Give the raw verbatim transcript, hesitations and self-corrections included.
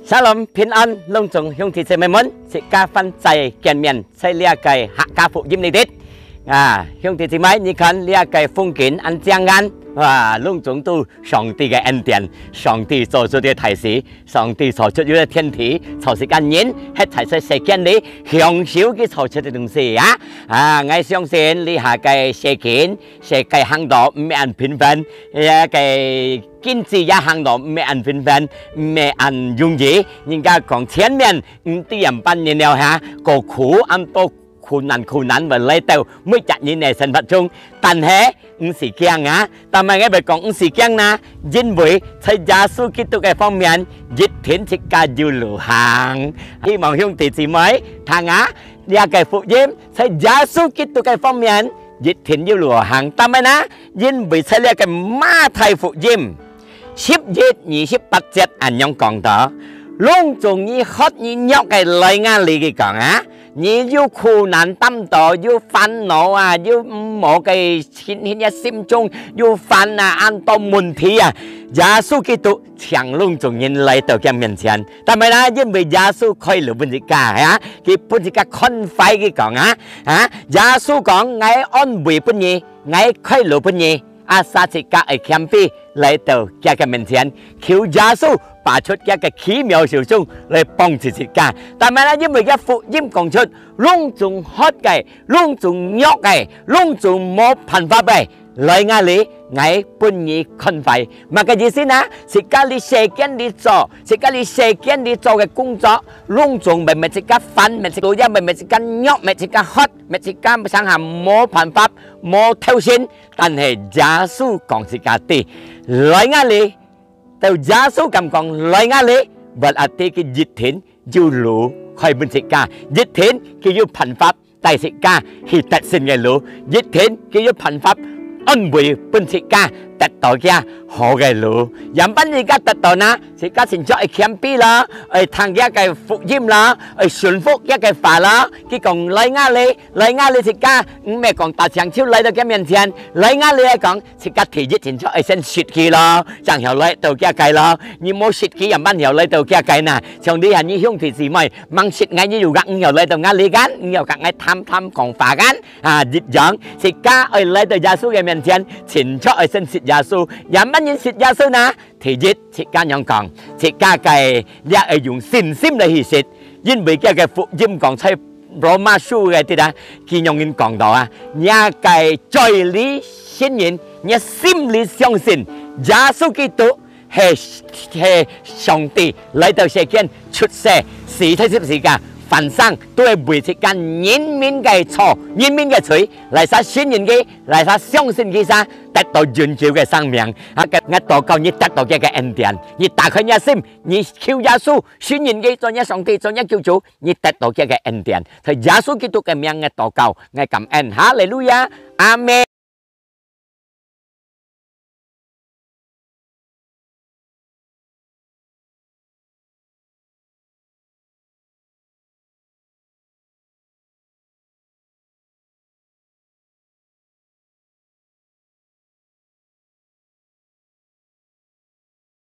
Shalom，平安，攏總兄弟姊妹們，自家還再見面，在這个客家福音裡頭。啊，兄弟姊妹，你看這个風景恁靚眼，哇，攏總都上帝个恩典，上帝做出个大事，上帝造出个天地，造世間人，歇在這世間裡，享受佢造出个東西啊。啊，𠊎相信這下个世間，世界行到毋係恁平凡，這个經濟也行到毋係恁平凡，毋係恁容易。人家講前面毋知仰般人了哈，過苦，恁多苦難苦難會來到每隻人个生活中。但係毋使驚啊，但係𠊎會講毋使驚啦，因為在耶穌基督个方面，一定自家有路行。希望兄弟姊妹聽啊，這个福音在耶穌基督个方面，一定有路行。但係呢，因為在這个馬太福音 十一二十八節恁樣講到，攏總你渴你弱个來𠊎這，佢講啊，你有苦難擔到，有煩惱啊，有無个情形个心中有煩啊，恁多問題啊，耶穌基督請攏總人來到佢面前。但係呢，因為耶穌開路分自家啊，佢分自家寬懷，佢講啊，啊，耶穌講，𠊎安慰分你，𠊎開路分你。 啊，儕自家愛謙卑來到佢个面前，求耶穌拔出佢个奇妙手中來幫助自家。但係呢，因為佢福音講出，攏總渴个，攏總弱个，攏總無辦法个，來𠊎這，𠊎分你寬懷。麼个意思呢？自家這世間裡做，自家這世間裡做个工作，攏總乜乜自家煩，乜自家也乜乜自家弱，乜自家渴，乜自家想下無辦法，無頭先。 但係耶穌講自家知，來𠊎這，到耶穌敢講來𠊎這，會啊知佢一定有路開分自家，一定佢有辦法帶自家去得勝个路，一定佢有辦法安慰分自家得到佢好个路。仰般自家得到呢？自家親像愛謙卑啦，愛聽佢个福音啦，愛順服佢个話啦。佢講來𠊎這，來𠊎這自家，毋係講打淨手來到佢面前，來𠊎這講， 自家第一親像愛先識佢咯，正曉來到佢个咯。你無識佢，仰般曉來到佢个呢？像你啊，你兄弟姊妹，吂識𠊎，你又講毋曉來到𠊎這間，毋曉講𠊎談談講話間啊，一樣，自家愛來到耶穌个面前，親像愛先識耶穌。仰般人識耶穌呢？第一，自家仰講，自家个也愛用信心來去識，因為佢个福音講在 羅馬書个裡啊，佢仰般講到啊，若个嘴裡承認，若心裡相信，耶穌基督係，係上帝來到世間出世，死在十字架，翻生，都係為自家人民个錯，人民个罪，來儕承認佢，來儕相信佢儕，得到永久个生命。啊，𠊎，𠊎禱告你得到佢个恩典，你打開若心，你求耶穌，承認佢做若上帝，做若救主， 你得到佢个恩典。在耶穌基督个名𠊎禱告，𠊎感恩。哈利路亞，阿們。